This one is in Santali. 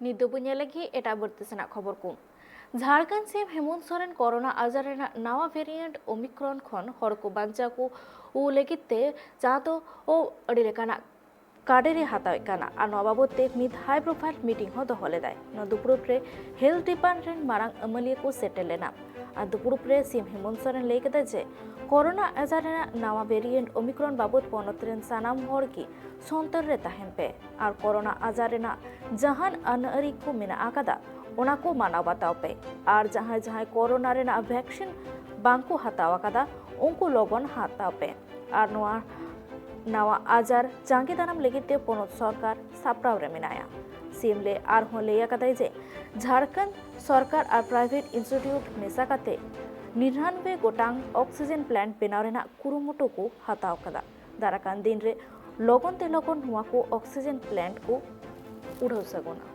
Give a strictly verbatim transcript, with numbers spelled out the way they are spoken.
ᱱᱤᱛ ᱫᱚᱵᱚ ᱧᱮᱞ ᱞᱮᱜᱮ ᱮᱴᱟᱜ ᱵᱟᱹᱲᱛᱤ ᱥᱮᱱᱟᱜ ᱠᱷᱚᱵᱚᱨ ᱠᱚ᱾ ᱡᱷᱟᱲᱠᱷᱚᱸᱰ ᱥᱤ ᱮᱢ ᱦᱮᱢᱚᱱᱛ ᱥᱚᱨᱮᱱ ᱠᱚᱨᱳᱱᱟ ᱟᱡᱟᱨ ᱨᱮᱱᱟᱜ ᱱᱟᱣᱟ ᱵᱷᱮᱨᱤᱭᱮᱱᱴ ᱳᱢᱤᱠᱨᱚᱱ ᱠᱷᱚᱱ ᱦᱚᱲ ᱠᱚ ᱵᱟᱧᱪᱟᱣ ᱠᱚ ᱞᱟᱹᱜᱤᱫ ᱛᱮ ᱡᱟᱦᱟᱸ ᱫᱚ ᱟᱹᱰᱤ ᱞᱮᱠᱟᱱᱟᱜ ᱠᱟᱰᱮᱨᱮ ᱦᱟᱛᱟᱣᱮᱫ ᱠᱟᱱᱟ ᱟᱨ ᱱᱚᱣᱟ ᱵᱟᱵᱚᱫ ᱛᱮ ᱢᱤᱫ ᱦᱟᱭ ᱯᱨᱚᱯᱷᱟᱭᱤᱞ ᱢᱤᱴᱤᱝ ᱦᱚᱸ ᱫᱚᱦᱚ ᱞᱮᱫᱟᱭ᱾ ᱱᱚᱣᱟ ᱫᱩᱯᱲᱩᱵ ᱨᱮ ᱦᱮᱞᱛᱷ ᱰᱤᱯᱟᱨᱴᱢᱮᱱᱴ ᱨᱮᱱ ᱢᱟᱨᱟᱝ ᱟᱹᱢᱟᱹᱞᱤᱭᱟᱹ ᱠᱚ ᱥᱮᱴᱮᱨ ᱞᱮᱱᱟ᱾ ᱟᱨ ᱫᱩᱯᱲᱩᱵ ᱨᱮ ᱥᱤ ᱮᱢ ᱦᱮᱢᱚᱱᱛ ᱥᱚᱨᱮᱱ ᱞᱟᱹᱭ ᱠᱮᱫᱟ ᱡᱮ ᱠᱚᱨᱳᱱᱟ ᱟᱡᱟᱨ ᱨᱮᱱᱟᱜ ᱱᱟᱣᱟ ᱵᱷᱮᱨᱤᱭᱮᱱᱴ ᱳᱢᱤᱠᱨᱚᱱ ᱵᱟᱵᱚᱫ ᱯᱚᱱᱚᱛ ᱨᱮᱱ ᱥᱟᱱᱟᱢ ᱦᱚᱲ ᱜᱮ ᱥᱚᱱᱛᱚᱨ ᱨᱮ ᱛᱟᱦᱮᱱ ᱯᱮ ᱟᱨ ᱠᱚᱨᱳᱱᱟ ᱟᱡᱟᱨ ᱨᱮᱱᱟᱜ ᱡᱟᱦᱟᱱ ᱟᱹᱱ ᱟᱹᱨᱤ ᱠᱚ ᱢᱮᱱᱟᱜ ᱟᱠᱟᱫᱟ, ᱚᱱᱟ ᱠᱚ ᱢᱟᱱᱟᱣ ᱵᱟᱛᱟᱣ ᱯᱮ ᱟᱨ ᱡᱟᱦᱟᱸᱭ ᱡᱟᱦᱟᱸᱭ ᱠᱚᱨᱳᱱᱟ ᱨᱮᱱᱟᱜ ᱵᱷᱮᱠᱥᱤᱱ ᱵᱟᱝ ᱠᱚ ᱦᱟᱛᱟᱣ ᱟᱠᱟᱫᱟ, ᱩᱱᱠᱩ ᱞᱚᱜᱚᱱ ᱦᱟᱛᱟᱣ ᱯᱮ ᱟᱨ ᱱᱚᱣᱟ ᱱᱟᱣᱟ ᱟᱡᱟᱨ ᱡᱟᱸᱜᱮ ᱫᱟᱨᱟᱢ ᱞᱟᱹᱜᱤᱫ ᱛᱮ ᱯᱚᱱᱚᱛ ᱥᱚᱨᱠᱟᱨ ᱥᱟᱯᱲᱟᱣ ᱨᱮ ᱢᱮᱱᱟᱭᱟ᱾ ᱥᱤ ᱮᱢ ᱞᱮ ᱟᱨᱦᱚᱸ ᱞᱟᱹᱭ ᱟᱠᱟᱫᱟᱭ ᱡᱮ ᱡᱷᱟᱲᱠᱷᱚᱸᱰ ᱥᱚᱨᱠᱟᱨ ᱟᱨ ᱯᱨᱟᱭᱵᱷᱮᱴ ᱤᱱᱥᱴᱤᱴᱭᱩᱴ ᱢᱮᱥᱟ ᱠᱟᱛᱮ ᱱᱤᱨᱟᱱᱵᱮ ᱜᱚᱴᱟᱝ ᱚᱠᱥᱤᱡᱮᱱ ᱯᱞᱟᱱᱴ ᱵᱮᱱᱟᱣ ᱨᱮᱱᱟᱜ ᱠᱩᱨᱩᱢᱩᱴᱩ ᱠᱚ ᱦᱟᱛᱟᱣ ᱟᱠᱟᱫᱟ᱾ ᱫᱟᱨᱟᱠᱟᱱ ᱫᱤᱱ ᱨᱮ ᱞᱚᱜᱚᱱ ᱛᱮ ᱞᱚᱜᱚᱱ ᱱᱚᱣᱟ ᱠᱚ ᱚᱠᱥᱤᱡᱮᱱ ᱯᱞᱟᱱᱴ ᱠᱚ ᱩᱰᱷᱟᱹᱣ ᱥᱟᱹᱜᱩᱱᱟ᱾